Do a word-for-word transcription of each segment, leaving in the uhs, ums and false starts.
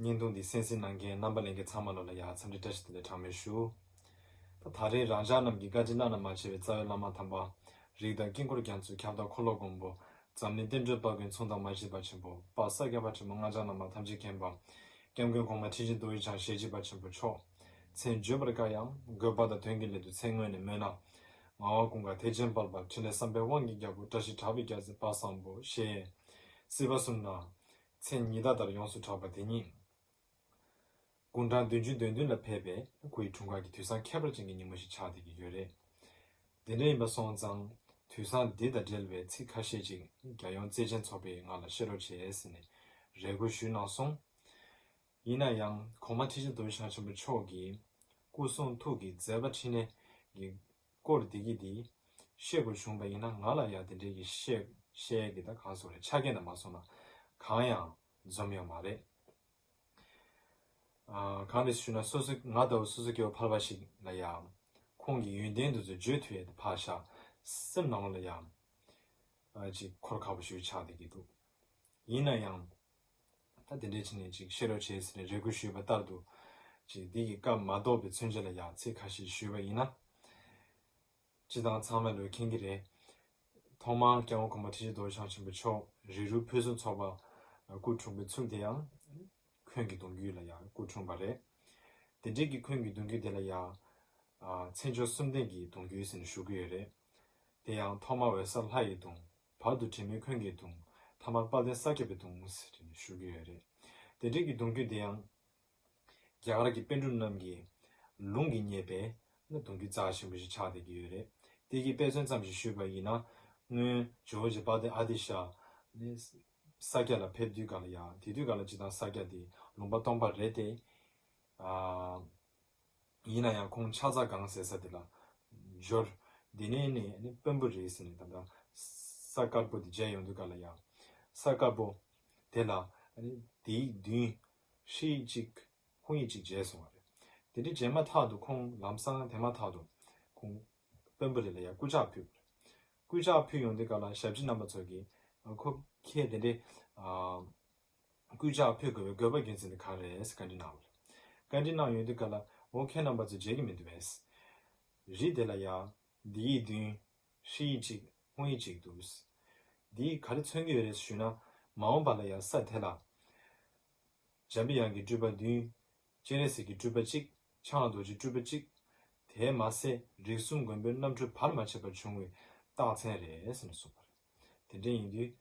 བརྙན་ཐུང་འདི་གསན་གཟིགས་གནང་མཁན་རྣམ་པ་ལྷན་རྒྱས་ཚང་མ་ལོ་ལ་ཡ་འཚམས་འདྲི་བཀྲ་ཤིས་བདེ་ལེགས་གྲངས་མེད་ཞུ། ད་ད་རེས་རང་ཅག་རྣམས་ཀྱི་བཀའ་དྲིན་བླ་ན་མ་མཆིས་པའི་རྩ་བའི་བླ་མ་དམ་པ། རིགས་དང་དཀྱིལ་འཁོར་རྒྱ་མཚོའི་ཁྱབ་བདག་འཁོར་ལོ་མགོན་པོ། འཛམ་གླིང་བསྟན་འགྲོའི་དཔལ་མགོན་མཚུངས་ཟླ་མ་མཆིས་པ་ཆེན་པོ་དཔལ་ས་སྐྱ་པ་ཆེན་པོ་སྔགས་འཆང་རྣམ་པ་ཐམས་ཅད་མཁྱེན་པ། སྐྱབས་མགོན་གོང་མ་ཁྲི་ཆེན་རྡོ་རྗེ་འཆང་ཞལ་གཅིག་པ་ཆེན་པོ་མཆོག་མཚན་བརྗོད་པར་དཀའ་ཡང་དགོས་པ་དང་དོན་གྱི་སླད་དུ་མཚན་སྔོན་ནས་སྨོས་ན། ངག་དབང་ཀུན་དགའ་ཐེག་ཆེན་དཔལ་འབར་འཕྲིན་ལས་བསམ་འཕེལ་དབང་གི་རྒྱལ་པོ་བཀྲ་ཤིས་གྲགས་པའི་རྒྱལ་མཚན་དཔལ་བཟང་པོ་ཞེས། སྲིད་པ་གསུམ་ན། མཚན་ཉི་ཟླ་ལྟར་ཡོངས་སུ་གྲགས་པ་དེ་ཉིད། དགུང་གྲངས་བདུན་ཅུ་དོན་བདུན་ལ་ཕེབས་པའི་སྐུ་ཡི་འཁྲུངས་སྐར་གྱི་དུས་བཟང་ཁྱད་པར་ཅན་གྱི་ཉིན་མོ་ཞིག་ཆགས་བསྡད་ཀྱི་ཡོད་རེད། དེ་འདྲ་ཡིན་པ་སོང་ཙང་དུས་བཟང་འདི་དང་འབྲེལ་བའི་ཚིག་ཁ་ཤས་ཅིག་རྒྱལ་ཡོངས་བརྩེ་ཆེན་ཚོགས་པས་ང་ལ་བཤད་རོགས་བྱས་ཟེར་ནས་རེ་སྐུལ་ཞུས་གནང་སོང་། ཡིན་ན་ཡང་གོང་མ་ཁྲི་ཆེན་རྡོ་རྗེ་འཆང་ཆེན་པོ་མཆོག་གིས་སྐུ་གསུང་ཐུགས་ཀྱི་མཛད་པ་འཕྲིན་ལས་ཀྱི་སྐོར་འདི་གི་འདི་བཤད་དགོས་བྱུང་བ་ཡིན་ན་ང་ལ་ཡང་དེ་འདྲའི་གི་བཤད་བཤད་ཀྱི་ད་གང་སོང་རེད། ཆ་རྐྱེན་དང་མ་སོང་ན་གང་ཡང་འཛོམས་ཡོད་མ་རེད། ཨ། གང་རེད་ཞུས་ན་སོ་སོ་ང་ལྟ་བུ་སོ་སོ་སྐྱེ་བོ་ཕལ་པ་ཞིག་ལ་ཡང་ཁོང་གི་ཡོན་ཏན་དེ་ཚོ་བརྗོད་ཐུབ་ཡས་དེ་ཕར་བཞག་སེམས་ནང་ལ་ཡང་ཨ་ཅིག་འཁོར་ཁག་པོ་ཞིག་ཆགས་བསྡད་ཀྱི་འདུག་ཡིན་ན་ཡང་ད་དེ་འདྲའི་ཆ་ནས་ཅིག་བཤད་རོགས་བྱས་ཟེར་ནས་རེ་སྐུལ་ཞུས་པ་ལྟར་དུ་ཅིག་འདི་གི་སྐབས་མ་གཏོགས་པའི་མཚོན་བྱེད་ལ་ཡང་ཚིག་ཁ་ཤས་ཞུས་པ་ཡིན་ན། སྤྱིར་བཏང་ཚང་མས་ལོས་མཁྱེན་གྱི་རེད། ཐོག་མར་སྐྱབས་མགོན་གོང་མ་ཁྲི་ཆེན་རྡོ་རྗེ་འཆང་ཆེན་པོ་མཆོག་རིགས་རུས་ཕུན་སུམ་ཚོགས་པ་སྐུ་འཁྲུངས་པའི་ཚུལ་དེ་ཡང་འཁོན་གྱི་གདུང་རྒྱུད་ལ་ཡང་སྐུ་འཁྲུངས་པ་རེད། དེ་འདྲའི་གི་འཁོན་གྱི་གདུང་རྒྱུད་དེ་ལ་ཡང་མཚན་མཆོག་གསུམ་ལྡན་གྱི་གདུང་རྒྱུད་ཟེར་ནས་ཞུ་གི་ཡོད་རེད། དེ་ཡང་ཐོག་མར་འོད་གསལ་ལྷ་ཡི་གདུང་། བར་དུ་དྲི་མེད་འཁོན་གྱི་གདུང་། ཐ་མར་དཔལ་ལྡན་ས་སྐྱ་པའི་གདུང་ཟེར་ནས་ཞུ་གི་ཡོད་རེད། དེ་འདྲའི་གི་གདུང་རྒྱུད་དེ་ཡང་རྒྱ་གར་གྱི་པཎ་གྲུབ་རྣམས་ཀྱིས་ལུང་གིས་བསྙད་པའི་ནི་གདུང་རྒྱུད་རྩ་ཆེན་པོ་ཞིག་ཆགས་བསྡད་ཀྱི་ཡོད་རེད། དེ་གི་དཔེ་མཚོན་ཙམ་ཞིག་ཞུས་པ་ཡིན་ན། སྔོན་ཇོ་བོ་རྗེ་དཔལ་ལྡན་ཨ་ཏི་ཤ་ནི་ས་སྐྱ་ལ་ཕེབས་དུས་ག་ལ་ཡང་དེ་དུས་ག་ལ་སྤྱིར་བཏང་ས་སྐྱ་དེ་ལུང་པ་སྟོང་པ་རེད་དེ། ཨ། ཡིན་ན་ཡང་ཁོང་ཕྱག་འཚལ་སྒང་ཟེར་ས་དེ་ལ་འབྱོར། དེ་ནས་ནི་ནི་དཔོན་པོ་རེད་ཟེར་ནས་ད་ལྟ་ས་དཀར་པོ་དེ་མཇལ་ཡོང་དུས་ག་ལ་ཡང་ས་དཀར་པོ་དེ་ལ་ནི་དེའི་མདུན་ཧྲི་ཡིག་གཅིག་ཧུང་ཡིག་གཅིག་མཇལ་སོང་བ་རེད། དེ་འདྲ་མཇལ་མ་ཐག་ཏུ་ཁོང་ལམ་སང་དེ་མ་ཐག་ཏུ་ཁོང་དཔོན་པོ་རེ་ལ་ཡང་སྐུ་ཕྱག་ཕུལ། སྐུ་ཕྱག་ཕུལ་ཡོང་དུས་ག་ལ་ཞབས་ཕྱི་རྣམ་པ་ཚོ་གིས་ཁོ་ཁྱེད་དེ་འདྲའི་སྐུ་ཕྱག་ཕུལ་དགོས་པའི་དགོས་པ་རྒྱུ་མཚན་དེ་ག་རེད་ཟེར་བཀའ་འདྲི་གནང་བ་རེད། བཀའ་འདྲི་གནང་ཡོང་དུས་ག་ལ་འོ་ཁྱེད་རྣམ་པ་ཚོ་མཇལ་གྱི་མི་འདུག་བས། རི་དེ་ལ་ཡང་འདི་ཡི་མདུན་ཧྲི་ཡིག་གཅིག་ཧུང་ཡིག་གཅིག་འདུག་འདིས་ག་རེ་མཚོན་གྱི་ཡོད་རེད་ཞུས་ན། མ་འོངས་པ་ལ་ཡང་ས་དེ་ལ་འཇམ་པའི་དབྱངས་ཀྱི་སྤྲུལ་པ་བདུན། སྤྱན་རས་གཟིགས་ཀྱི་སྤྲུལ་པ་གཅིག། ཕྱག་ན་རྡོ་རྗེའི་སྤྲུལ་པ་གཅིག། དེས་མ་ཟད་རིགས་གསུམ་མགོན་པོའི་རྣམ་འཕྲུལ་བར་མ་ཆད་པར་བྱུང་བའི་རྟགས་མཚན་རེད་ཟེར་ནས་གསུངས་པ་རེད། དེ་འདྲ་ཡིན་དུས།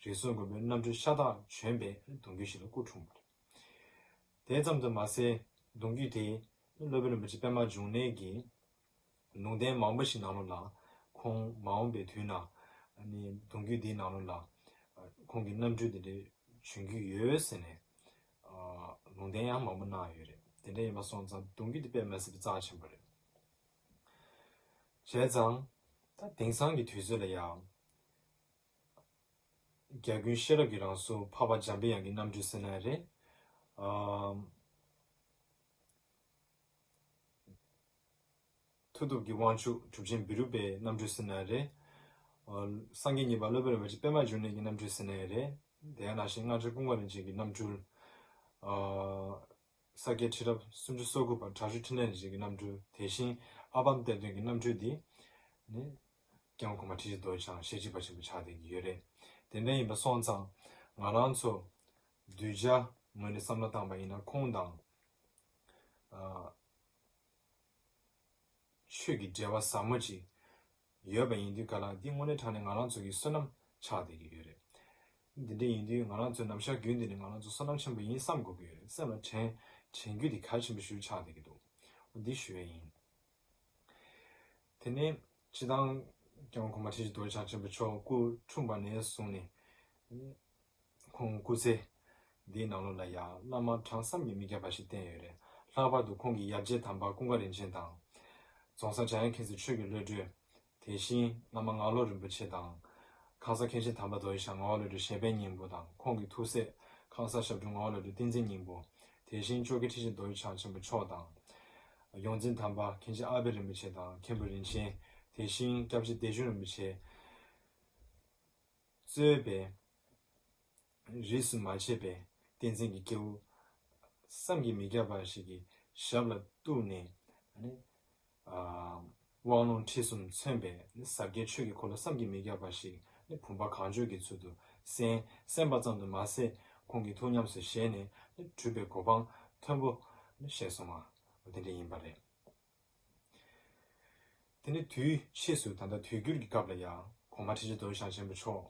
རིགས་གསུམ་མགོན་པོའི་རྣམ་འཕྲུལ་ཤ་སྟག་བྱོན་པའི་གདུང་རྒྱུད་ཞིག་ལ་སྐུ་འཁྲུངས་པ་རེད། དེ་ཙམ་དུ་མ་ཟད་གདུང་རྒྱུད་དེ་སློབ་དཔོན་རིན་པོ་ཆེ་པདྨ་འབྱུང་གནས་ཀྱི་ལུང་བསྟན་མང་པོ་ཞིག་ནང་ལོགས་ལ་ཁོང་མ་འོངས་པའི་དུས་ན་ཨ་ནི་གདུང་རྒྱུད་འདིའི་ནང་ལོགས་ལ་ཁོང་གི་རྣམ་སྤྲུལ་དེ་འདྲའི་བྱོན་རྒྱུ་ཡོད་ཟེར་ནས་ལུང་བསྟན་ཡང་མང་པོ་གནང་ཡོད་རེད། དེ་འདྲ་ཡིན་པ་སོང་ཙང་གདུང་རྒྱུད་དེ་དཔེ་མི་སྲིད་པའི་རྩ་ཆེན་པོ་རེད། བྱས་ཙང་ད་དེང་སང་གི་དུས་ཚོད་ལ་ཡང་རྒྱལ་ཀུན་ཤེས་རབ་ཀྱི་རང་གཟུགས་འཕགས་པ་འཇམ་པའི་དབྱངས་ཀྱི་རྣམ་སྤྲུལ་ཟེར་ན་རེད། ཨམ། མཐུ་སྟོབས་ཀྱི་དབང་ཕྱུག་གྲུབ་ཆེན་བི་རུ་པའི་རྣམ་སྤྲུལ་ཟེར་ན་རེད། ཨ། སངས་རྒྱས་གཉིས་པ་སློབ་དཔོན་རིན་པོ་ཆེ་པདྨ་འབྱུང་གནས་ཀྱི་རྣམ་སྤྲུལ་ཟེར་ན་རེད། དེ་ནང་བཞིན་སྔགས་འཆང་ཀུན་དགའ་རིན་ཆེན་གྱི་རྣམ་སྤྲུལ། ཨ། ས་སྐྱའི་ཁྲི་རབས་སུམ་ཅུ་སོ་དགུ་པ་དྲག་ཤུལ་འཕྲིན་ལས་རིན་ཆེན་གྱི་རྣམ་སྤྲུལ། དེ་བཞིན་ཨ་བམ་གཏེར་སྟོན་གྱི་རྣམ་སྤྲུལ་འདི་ནི་སྐྱབས་མགོན་གོང་མ་ཁྲི་ཆེན་རྡོ་རྗེ་འཆང་ཞལ་གཅིག་པ་ཆེན་པོ་ཆགས་བསྡད་ཀྱི་ཡོད་རེད། དེ་འདྲ་ཡིན་པ་སོང་ཙང་ང་རང་ཚོ་གདུལ་བྱ་ངོས་ནས་བསམ་བློ་བཏང་པ་ཡིན་ན་ཁོང་དང་། ཨ། ཆོས་ཀྱི་འབྲེལ་བ་ཟབ་མོ་ཅིག་ཡོད་པ་ཡིན་དུས་ག་ལ་འདི་དངོས་གནས་དྲང་གནས་ང་རང་ཚོ་གི་བསོད་ནམས་ཆགས་བསྡད་ཀྱི་ཡོད་རེད། འདི་འདྲ་ཡིན་དུས་ང་རང་ཚོའི་ནམ་ཞག་རྒྱུན་འདི་ནི་ང་རང་ཚོ་བསོད་ནམས་ཆེན་པོ་ཡིན་བསམ་དགོས་ཀྱི་ཡོད་རེད། སེམས་ལ་དྲན་དྲན་རྒྱུ་འདི་གལ་ཆེན་པོ་ཞིག་ཆགས་བསྡད་ཀྱི་འདུག་འོ་འདི་ཞུ་ཡས་ཡིན། དེ་ནས་སྤྱིར་བཏང་སྐྱབས་མགོན་གོང་མ་ཁྲི་ཆེན་རྡོ་རྗེ་འཆང་ཆེན་པོ་མཆོག་སྐུ་འཁྲུངས་པ་ནས་བཟུང་ནས། ཁོང་སྐུ་ཚེ་འདིའི་ནང་ལོགས་ལ་ཡང་བླ་མ་གྲངས་བསམ་གྱིས་མི་ཁྱབ་པ་ཞིག་བསྟེན་ཡོད་རེད། ལྷག་པར་དུ་ཁོང་གི་ཡབ་རྗེ་དམ་པ་ཀུན་དགའ་རིན་ཆེན་དང་། རྫོང་སར་འཇམ་དབྱངས་མཁྱེན་བརྩེ་ཆོས་ཀྱི་བློ་གྲོས། དེ་བཞིན་བླ་མ་ངག་བློ་རིན་པོ་ཆེ་དང་། ཁང་གསར་མཁན་ཆེན་དམ་པ་རྡོ་རྗེ་འཆང་ངག་དབང་བློ་གྲོས་གཞན་ཕན་སྙིང་པོ་དང་ཁོང་གི་ཐུགས་སྲས་ཁང་གསར་ཞབས་དྲུང་ངག་དབང་བློ་གྲོས་བསྟན་འཛིན་སྙིང་པོ། དེ་བཞིན་བཅོ་བརྒྱད་ཁྲི་ཆེན་རྡོ་རྗེ་འཆང་ཆེན་པོ་མཆོག་དང་། ཡོངས་འཛིན་དམ་པ་མཁན་ཆེན་ཨ་པད་རིན་པོ་ཆེ་དང་མཁན་པོ་རིན་ཆེན། དེ་བཞིན་སྐྱབས་རྗེ་བདེ་ཆེན་རིན་པོ་ཆེ། གཙོས་པའི་རིས་སུ་མ་ཆད་པའི་བསྟན་འཛིན་གྱི་སྐྱེས་བུ་ བསམ་གྱིས་མི་ཁྱབ་པ་ཞིག་གི་ཞབས་ལ་གཏུགས་ནས་ཨ་ནི་ཨ་དབང་ལུང་ཁྲིད་གསུམ་མཚོན་པའི་ཟབ་རྒྱས་ཆོས་ཀྱི་འཁོར་ལོ་བསམ་གྱིས་མི་ཁྱབ་པ་ཞིག་ནི་བུམ་པ་གང་བྱོའི་ཚུལ་དུ་གསན་གསན་པ་ཙམ་དུ་མ་ཟད། ཁོང་གི་ཐུགས་ཉམས་སུ་བཞེས་ནས་ནི་གྲུབ་པའི་གོ་འཕང་མཐོན་པོ་ནི་བཞེས་སོང་བ་དེ་འདྲ་ཡིན་པ་རེད། དེ་ནི་དུས་ཕྱིས་སུ་ད་ལྟ་དུས་འགྱུར་གྱི་སྐབས་ལ་ཡང་གོང་མ་ཁྲི་ཆེན་རྡོ་རྗེ་འཆང་ཆེན་པོ་མཆོག་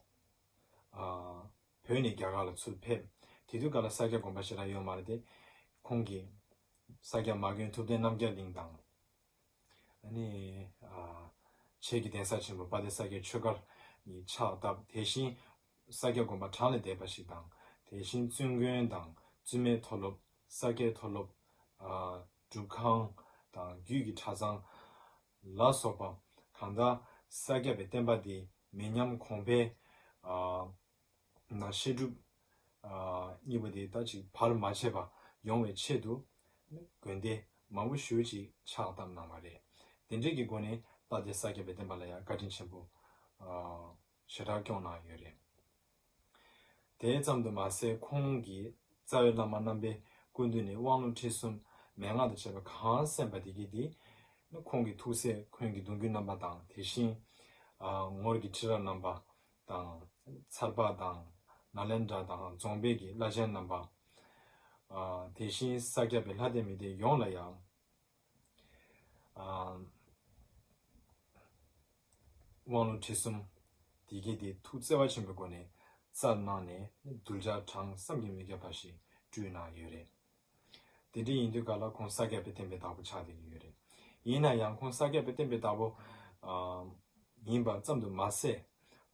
ཨ་བོད་ནས་རྒྱ་གར་ལ་ཚུར་ཕེབས། དེ་དུས་སྐབས་ལ་ས་སྐྱ་དགོན་པ་ཞེ་དྲག་ཡོད་མ་རེད་དེ། ཁོང་གིས་ས་སྐྱ་མ་དགོན་ཐུབ་བསྟན་རྣམ་རྒྱལ་གླིང་དང་། ཨ་ནི་ཨ་ཆེ་གི་གདན་ས་ཆེན་པོ་དཔལ་ལྡན་ས་སྐྱའི་ཆོས་སྒར་གཉིས་ཕྱག་བཏབ། དེ་བཞིན་ས་སྐྱ་དགོན་པ་གྲངས་ལས་འདས་པ་ཞིག་དང་། དེ་བཞིན་བཙུན་དགོན་དང་བཙུན་མའི་མཐོ་སློབ། ས་སྐྱའི་མཐོ་སློབ། ཨ་སྒྲུབ་ཁང་དང་རྒྱུད་ཀྱི་གྲྭ་ཚང་ལ་སོགས་པ། གང་ལྟར་ས་སྐྱ་པའི་བསྟན་པ་འདི་མི་ཉམས་གོང་འཕེལ་ཨ་ན་བཤད་སྒྲུབ་ཨ་གཉིས་པོ་དེ་ད་ཅིག་བར་མ་ཆད་པ་ཡོང་བའི་ཆེད་དུ་དགོན་སྡེ་མང་པོ་ཞེ་པོ་ཅིག་ཕྱག་བཏབ་གནང་བ་རེད། དེ་འདྲའི་གི་སྒོ་ནས་དཔལ་ལྡན་ས་སྐྱ་པའི་བསྟན་པ་ལ་ཡང་བཀའ་དྲིན་ཆེན་པོ་ཨ་ཞེ་དྲག་སྐྱོང་གནང་ཡོད་རེད། དེ་ཙམ་དུ་མ་ཟད། ཁོང་གིས་རྩ་བའི་བླ་མ་རྣམ་པའི་སྐུ་མདུན་ནས་དབང་ལུང་ཁྲིད་གསུམ་མན་ངག་དང་བཅས་པ་གང་གསན་པ་དེ་གི་དེ་ནི་ཁོང་གི་ཐུགས་སྲས་འཁོན་གྱི་གདུང་བརྒྱུད་རྣམ་པ་དང་། དེ་བཞིན་ཨ་ངོར་གྱི་ཁྲི་རབས་རྣམ་པ་དང་། ཚར་པ་དང་། ནཱ་ལེནྡྲ་དང་རྫོང་དཔོན་གྱི་བླ་ཆེན་རྣམ་པ། ཨ་དེ་བཞིན་ས་སྐྱ་པའི་ལྷ་སྡེ་མི་སྡེ་ཡོངས་ལ་ཡང་ཨ་དབང་ལུང་ཁྲིད་གསུམ་དེ་གའི་དེ་ཐུགས་བརྩེ་བ་ཆེན་པོའི་སྒོ་ནས་སྩལ་གནང་ནས་གདུལ་བྱ་གྲངས་བསམ་གྱིས་མི་ཁྱབ་པ་ཞིག་བསྐྲུན་གནང་ཡོད་རེད། དེ་འདྲ་ཡིན་དུས་ག་ལ་ཁོང་ས་སྐྱ་པའི་བསྟན་པའི་བདག་པོ་ཆགས་བསྡད་ཀྱི་ཡོད་རེད། ཡིན་ན་ཡང་ཁོང་ས་སྐྱ་པའི་བསྟན་པའི་བདག་པོ་ཨ་ཡིན་པ་ཙམ་དུ་མ་ཟད།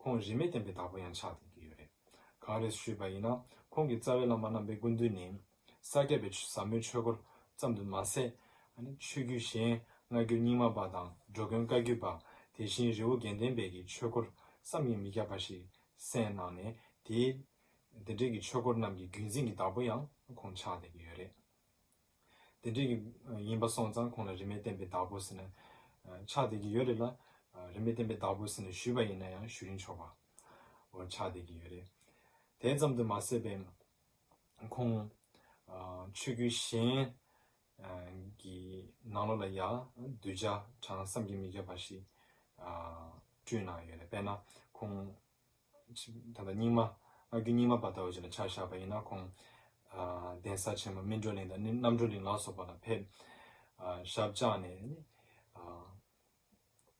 ཁོང་རིས་མེད་བསྟན་པའི་བདག་པོ་ཡང་ཆགས་བསྡད་ཀྱི་ཡོད་རེད། གང་རེད་ཞུས་པ་ཡིན་ན། ཁོང་གི་རྩ་བའི་བླ་མ་རྣམ་པའི་སྐུ་མདུན་ནས་ས་སྐྱ་པའི་ཟབ་མོའི་ཆོས་སྐོར་ཙམ་དུ་མ་ཟད། ཨ་ནི་ཆོས་བརྒྱུད་གཞན་སྔ་འགྱུར་རྙིང་མ་པ་དང་འགྲོ་མགོན་བཀའ་བརྒྱུད་པ། དེ་བཞིན་རི་བོ་དགེ་ལྡན་པའི་གི་ཆོས་སྐོར་བསམ་གྱིས་མི་ཁྱབ་པ་ཞིག་གསན་གནང་ནས། དེའི་དེ་འདྲའི་གི་ཆོས་སྐོར་རྣམས་ཀྱི་རྒྱུན་འཛིན་གྱི་བདག་པོ་ཡང་ཁོང་ཆགས་བསྡད་ཀྱི་ཡོད་རེད། དེ་འདྲའི་གི་ཡིན་པ་སོང་ཙང་ཁོང་ལ་རིས་མེད་བསྟན་པའི་བདག་པོ་ཟེར་ནས་ཆགས་བསྡད་ཀྱི་ཡོད་རེད་ལ། རིས་མེད་བསྟན་པའི་བདག་པོ་ཟེར་ནས་ཞུས་པ་ཡིན་ན་ཡང་ཞུ་རིན་ཆོག་པ་འོ་ཆགས་བསྡད་ཀྱི་ཡོད་རེད། དེ་ཙམ་དུ་མ་ཟད་པའི་ཁོང་ཆོས་བརྒྱུད་གཞན་གྱི་ནང་ལོགས་ལ་ཡང་གདུལ་བྱ་གྲངས་བསམ་གྱིས་མི་ཁྱབ་པ་ཞིག་བསྐྲུན་གནང་ཡོད་རེད། དཔེར་ན་ཁོང་ད་ལྟ་རྙིང་མ་སྔ་འགྱུར་རྙིང་མ་པ་ལྟ་བུ་ཞིག་ལ་ཆ་བཞག་པ་ཡིན་ན། ཁོང་ཨ་གདན་ས་ཆེན་མོ་སྨིན་གྲོལ་གླིང་དང་རྣམ་གྲོལ་གླིང་ལ་སོགས་པ་ལ་ཕེབས། ཨ་ཞབས་བཅགས་ནས་ནི་ཨ་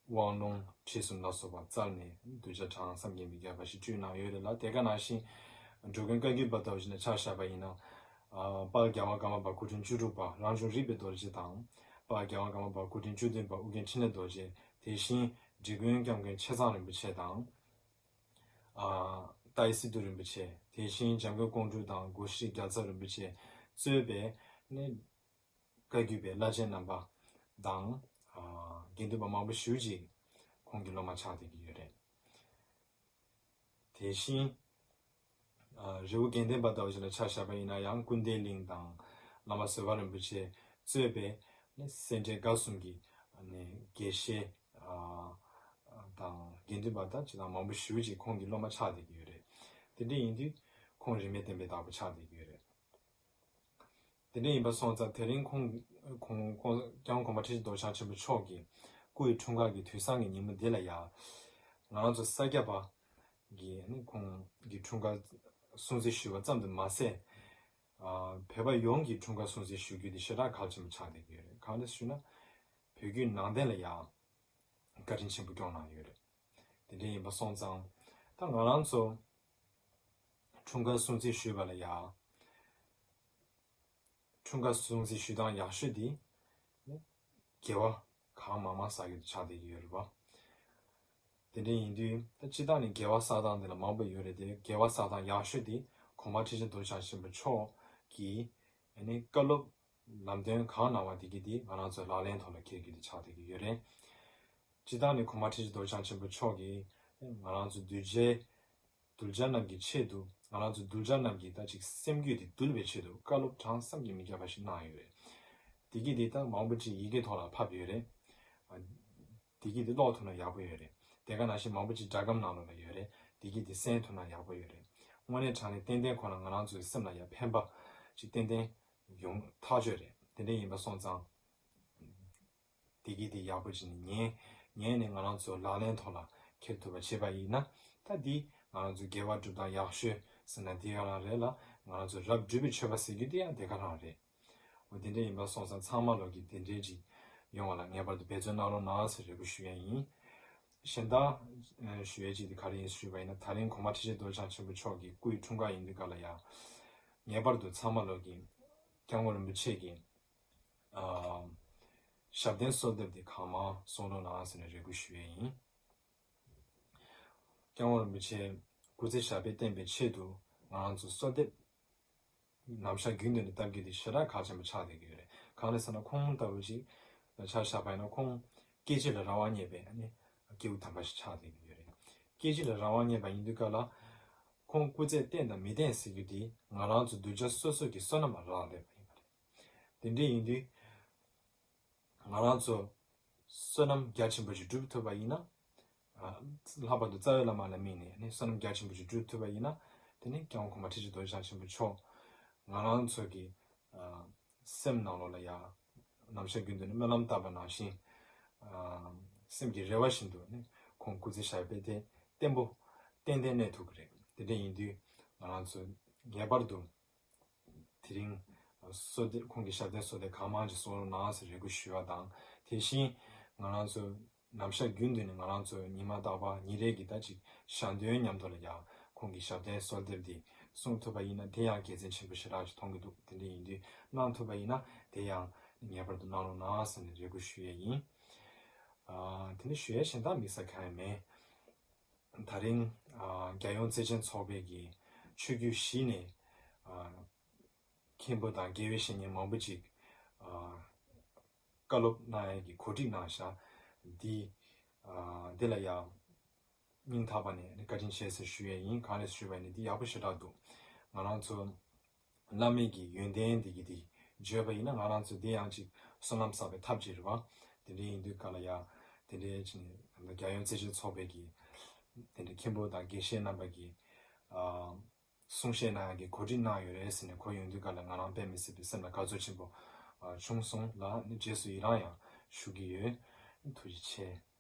དབང་ལུང་ཁྲིད་གསུམ་ལ་སོགས་པ་སྩལ་ནས་གདུལ་བྱ་གྲངས་བསམ་གྱིས་མི་ཁྱབ་པ་ཞིག་བསྐྲུན་གནང་ཡོད་རེད་ལ། དེ་ག་ནང་བཞིན་འགྲོ་མགོན་བཀའ་བརྒྱུད་པ་ལྟ་བུ་ཞིག་ལ་ཆ་བཞག་པ་ཡིན་ན། ཨ་དཔལ་རྒྱལ་བ་ཀརྨ་པ་སྐུ་ཕྲེང་བཅུ་དྲུག་པ་རང་བྱུང་རིག་པའི་རྡོ་རྗེ་དང་། དཔལ་རྒྱལ་བ་ཀརྨ་པ་སྐུ་ཕྲེང་བཅུ་བདུན་པ་ཨུ་རྒྱན་འཕྲིན་ལས་རྡོ་རྗེ། དེ་བཞིན་འབྲི་གུང་སྐྱབས་མགོན་ཆེ་ཚང་རིན་པོ་ཆེ་དང་། ཨ་ཏཱའི་སི་ཏུ་རིན་པོ་ཆེ། དེ་བཞིན་འཇམ་མགོན་ཀོང་སྤྲུལ་དང་སྒོ་ཤྲི་རྒྱལ་ཚབ་རིན་པོ་ཆེ་གཙོས་པའི་ནི་བཀའ་བརྒྱུད་པའི་བླ་ཆེན་རྣམ་པ་དང་། ཨ་དགེ་འདུན་པ་མང་པོ་ཞེ་པོ་ཅིག་ཁོང་གི་སློབ་མ་ཆགས་བསྡད་ཀྱི་ཡོད་རེད། དེ་བཞིན་ཨ་རི་བོ་དགེ་ལྡན་པ་ལྟ་བུ་ཞིག་ལ་ཆ་བཞག་པ་ཡིན་ན་ཡང་ཀུན་བདེ་གླིང་དང་བླ་མ་བཟོད་པ་རིན་པོ་ཆེ་གཙོས་པའི་ནི་སེ་འབྲས་དགའ་གསུམ་གྱི་ནི་དགེ་བཤེས་ཨ་དང་དགེ་འདུན་པ་དང་ཅི་དང་མང་པོ་ཞེ་པོ་ཅིག་ཁོང་གི་སློབ་མ་ཆགས་བསྡད་ཀྱི་ཡོད་རེད། དེ་འདྲ་ཡིན་དུས་ཁོང་རིས་མེད་བསྟན་པའི་བདག་པོ་ཆགས་བསྡད་ཀྱི་ཡོད་རེད། དེ་འདྲ་ཡིན་པ་སོང་ཙང་དེ་རིང་ཁོང་ཁོང་ཁོང་སྐྱབས་མགོན་གོང་མ་ཁྲི་ཆེན་རྡོ་རྗེ་འཆང་ཆེན་པོ་མཆོག་གི་སྐུ་ཡི་འཁྲུངས་སྐར་གྱི་དུས་བཟང་གི་ཉིན་མོ་འདི་ལ་ཡང་ང་རང་ཚོ་ས་སྐྱ་པ་གིས་ནི་ཁོང་གི་འཁྲུངས་སྐར་སྲུང་བརྩི་ཞུས་པ་ཙམ་དུ་མ་ཟད། ཨ་བོད་པ་ཡོངས་ཀྱི་འཁྲུངས་སྐར་སྲུང་བརྩི་ཞུ་རྒྱུ་དེ་ཞེ་དྲག་གལ་ཆེན་པོ་ཆགས་བསྡད་ཀྱི་ཡོད་རེད། གང་རེད་ཞུས་ན། བོད་བརྒྱུད་ནང་བསྟན་ལ་ཡང་བཀའ་དྲིན་ཆེན་པོ་སྐྱོང་གནང་ཡོད་རེད། དེ་འདྲ་ཡིན་པ་སོང་ཙང་ད་ང་རང་ཚོ་འཁྲུངས་སྐར་སྲུང་བརྩི་ཞུས་པ་ལ་ཡང་། འཁྲུངས་སྐར་སྲུང་བརྩི་ཞུ་སྟངས་ཡག་ཤོས་དེ་ནི་དགེ་བ་གང་མང་མང་བསགས་རྒྱུ་དེ་ཆགས་བསྡད་ཀྱི་ཡོད་རེད་པ། དེ་འདྲ་ཡིན་དུས་ད་སྤྱིར་བཏང་ནས་དགེ་བ་བསགས་སྟངས་དེ་ལ་མང་པོ་ཡོད་རེད་དེ། དགེ་བ་བསགས་སྟངས་ཡག་ཤོས་དེ་གོང་མ་ཁྲི་ཆེན་རྡོ་རྗེ་འཆང་ཆེན་པོ་མཆོག་གིས་ཨ་ནི་བཀའ་སློབ་ལམ་སྟོན་གང་གནང་བ་དེ་གི་དེ་ང་རང་ཚོའི་ལག་ལེན་ཐོག་ལ་འཁྱེར་རྒྱུ་དེ་ཆགས་བསྡད་ཀྱི་ཡོད་རེད། སྤྱིར་བཏང་ནས་གོང་མ་ཁྲི་ཆེན་རྡོ་རྗེ་འཆང་ཆེན་པོ་མཆོག་གིས་ང་རང་ཚོ་གདུལ་བྱའི་གདུལ་བྱ་རྣམས་ཀྱི་ཆེད་དུ། ང་རང་ཚོ་གདུལ་བྱ་རྣམས་ཀྱི་ད་ཅིག་སེམས་རྒྱུད་དེ་འདུལ་བའི་ཆེད་དུ་བཀའ་སློབ་གྲངས་བསམ་གྱིས་མི་ཁྱབ་པ་ཞིག་གནང་ཡོད་རེད། དེ་གི་དེ་ད་མང་པོ་ཅིག་ཡི་གེ་ཐོག་ལ་ཕབ་ཡོད་རེད། ཨ་དེ་གི་དེ་ཀློག་ཐུབ་ན་ཡག་པོ་ཡོད་རེད། དེ་ག་ནང་བཞིན་མང་པོ་ཅིག་སྒྲ་སྒམ་ནང་ལོགས་ལ་ཡོད་རེད། དེ་གི་དེ་གསན་ཐུབ་ན་ཡག་པོ་ཡོད་རེད། དངོས་གནས་དྲང་གནས་ཏན་ཏན་ཁོ་ན་ང་རང་ཚོའི་སེམས་ལ་ཡང་ཕན་པ་ཅིག་ཏན་ཏན་ ཡོང་ཐག་ཆོད་རེད། དེ་འདྲ་ཡིན་པ་སོང་ཙང་དེ་གི་དེ་ཡག་པོ་བྱས་ནས་ཉན་ཉན་ནས་ང་རང་ཚོ་ལག་ལེན་ཐོག་ལ་འཁྱེར་ཐུབ་པ་བྱས་པ་ཡིན་ན། ད་འདི་ང་རང་ཚོ་དགེ་བ་སྒྲུབ་སྟངས་ཡག་ཤོས་ཟེར་ན་དེ་ག་རང་རེད་ལ། ང་རང་ཚོ་རབ་སྒྲུབ་པའི་མཆོད་པ་ཟེར་རྒྱུ་དེ་ཡང་དེ་ག་རང་རེད། འོ་དེ་འདྲ་ཡིན་པ་སོང་ཙང་ཚང་མ་ལོག་གི་དེ་འདྲའི་ཅིག་ཡོང་བ་ལ་ངེས་པར་དུ་འབད་བརྩོན་གནང་རོགས་གནང་ཟེར་རེ་སྐུལ་ཞུ་ཡ་ཡིན། གཞན་དག་ཞུ་ཡ་ཅིག་དེ་ག་རེ་ཡིན་ཞུས་པ་ཡིན་ན། ད་རིང་གོང་མ་ཁྲི་ཆེན་རྡོ་རྗེ་འཆང་ཆེན་པོ་མཆོག་གི་སྐུའི་འཁྲུངས་སྐར་ཡིན་དུས་ག་ལ་ཡ། ངེས་པར་དུ་ཚང་མ་ལོག་གི་སྐྱབས་མགོན་རིན་པོ་ཆེ་གི་ཨ་ཞབས་བརྟན་གསོལ་འདེབས་དེ་གང་མང་གསུང་རོགས་གནང་ཟེར་ནས་རེ་སྐུལ་ཞུ་ཡ་ཡིན། སྐྱབས་མགོན་རིན་པོ་ཆེ་སྐུ་ཚེ་ཞབས་པད་བརྟན་པའི་ཆེད་དུ་ང་རང་ཚོ་གསོལ་འདེབས་ནམ་ཞག་རྒྱུན་དུ་ནས་བཏབ་རྒྱུ་དེ་ཞེ་དྲག་གལ་ཆེན་པོ་ཆགས་བསྡད་ཀྱི་ཡོད་རེད། གང་རེད་ཟེར་ན་ཁོང་ལྟ་བུ་ཅིག་ལ་ཆ་བཞག་པ་ཡིན་ན་ཁོང་སྐྱེ་འཆི་ལ་རང་དབང་རྙེད་པའི་ཨ་ནི་སྐྱེས་བུ་དམ་པ་ཞིག་ཆགས་བསྡད་ཀྱི་ཡོད་རེད། སྐྱེ་འཆི་ལ་རང་དབང་རྙེད་པ་ཡིན་དུས་ག་ལ་ཁོང་སྐུ་ཚེ་བརྟན་དང་མི་བརྟན་ཟེར་རྒྱུ་དེ་ང་རང་ཚོ་གདུལ་བྱ་སོ་སོ་གི་བསོད་ནམས་ལ་རག་ལས་པ་ཡིན་པ་རེད། དེ་འདྲ་ཡིན་དུས། ང་རང་ཚོ་བསོད་ནམས་རྒྱ་ཆེན་པོ་ཞིག་སྒྲུབ་ཐུབ་པ་ཡིན་ན། ཨ་ལྷག་པར་དུ་རྩ་བའི་བླ་མ་ལ་དམིགས་ནས་ནི་བསོད་ནམས་རྒྱ་ཆེན་པོ་ཞིག་སྒྲུབ་ཐུབ་པ་ཡིན་ན། དེ་ནི་སྐྱབས་མགོན་གོང་མ་ཁྲི་ཆེན་རྡོ་རྗེ་འཆང་ཆེན་པོ་མཆོག་ང་རང་ཚོ་གི་ཨ་སེམས་ནང་ལོགས་ལ་ཡ་ནམ་ཞག་རྒྱུན་དུ་ནི་སྨོན་ལམ་བཏབ་པ་ནང་བཞིན། ཨ་སེམས་ཀྱི་རེ་བ་བཞིན་དུ་ནི་ཁོང་སྐུ་ཚེ་ཞབས་པད་བརྟན་པོ་ཏན་ཏན་གནས་ཐུབ་ཀྱི་རེད། དེ་འདྲ་ཡིན་དུས་ང་རང་ཚོ་ངེས་པར་དུ། དེ་རིང་གསོལ་འདེབས་ཁོང་གི་ཞབས་བརྟན་གསོལ་འདེབས་གང་མང་ཅིག་གསུང་རོགས་གནང་ཟེར་རེ་སྐུལ་ཞུ་བ་དང་། དེ་བཞིན་ང་རང་ཚོ་ནམ་ཞག་རྒྱུན་དུ་ནས་ང་རང་ཚོ་ཉི་མ་རྟག་པར་ཉིན་རེ་གི་ད་ཅིག་ཞལ་འདོན་མཉམ་དུ་ལ་ཡང་ཁོང་གི་ཞབས་བརྟན་གསོལ་འདེབས་འདི་གསུང་ཐུབ་པ་ཡིན་ན་དེ་ཡང་དགེ་མཚན་ཆེན་པོ་ཞེ་དྲག་ཅིག་མཐོང་གི་འདུག་དེ་འདྲ་ཡིན་དུས་གནང་ཐུབ་པ་ཡིན་ན་དེ་ཡང་ངེས་པར་དུ་གནང་རོགས་གནང་ཟེར་ནས་རེ་སྐུལ་ཞུ་ཡས་ཡིན། ཨ་དེ་ནས་ཞུ་ཡས་གཞན་དག་དམིགས་བསལ་གང་ཡང་མེད། ད་རིང་ཨ་རྒྱལ་ཡོངས་བརྩེ་ཆེན་ཚོགས་པའི་གི་ཆོས་བརྒྱུད་བཞི་ནས་ཨ་མཁན་པོ་དང་དགེ་བའི་བཤེས་གཉེན་མང་པོ་ཅིག་ཨ་བཀའ་སློབ་གནང་ཡས་ཀྱི་གོ་སྒྲིག་གནང་བཞག་འདི་ཨ་འདི་ལ་ཡང་སྙིང་ཐག་པ་ནས་བཀའ་དྲིན་ཆེ་ཟེར་ཞུ་ཡས་ཡིན། གང་རེད་ཞུས་པ་ཡིན་ན་འདི་ཡག་པོ་ཞེ་དྲག་འདུག་ང་རང་ཚོ་བླ་མེད་ཀྱི་ཡོན་ཏན་འདི་གི་འདི་བརྗོད་པ་ཡིན་ན་ང་རང་ཚོ་འདི་ཡང་ཅིག་བསོད་ནམས་བསགས་པའི་ཐབས་ཅིག་རེད་བ། དེ་འདྲ་ཡིན་དུས་ག་ལ་ཡ་དེ་འདྲའི་ཅིག་རྒྱལ་ཡོངས་བརྩེ་ཆེན་ཚོགས་པའི་གི་དེ་འདྲའི་མཁན་པོ་དང་དགེ་བཤེས་རྣམ་པ་གི་ཨ་གསུང་བཤད་གནང་ཡག་གི་གོ་སྒྲིག་གནང་ཡོད་རེད་ཟེར་ནས་གོ་ཡོང་དུས་ག་ལ་ང་རང་དཔེ་མི་སྲིད་པའི་སེམས་ལ་དགའ་ཚོར་ཆེན་པོ་ཨ་བྱུང་སོང་ལ་ནི་རྗེས་སུ་ཡི་རང་ཡང་ཞུ་གི་ཡོད། ཐུགས་རྗེ་ཆེ།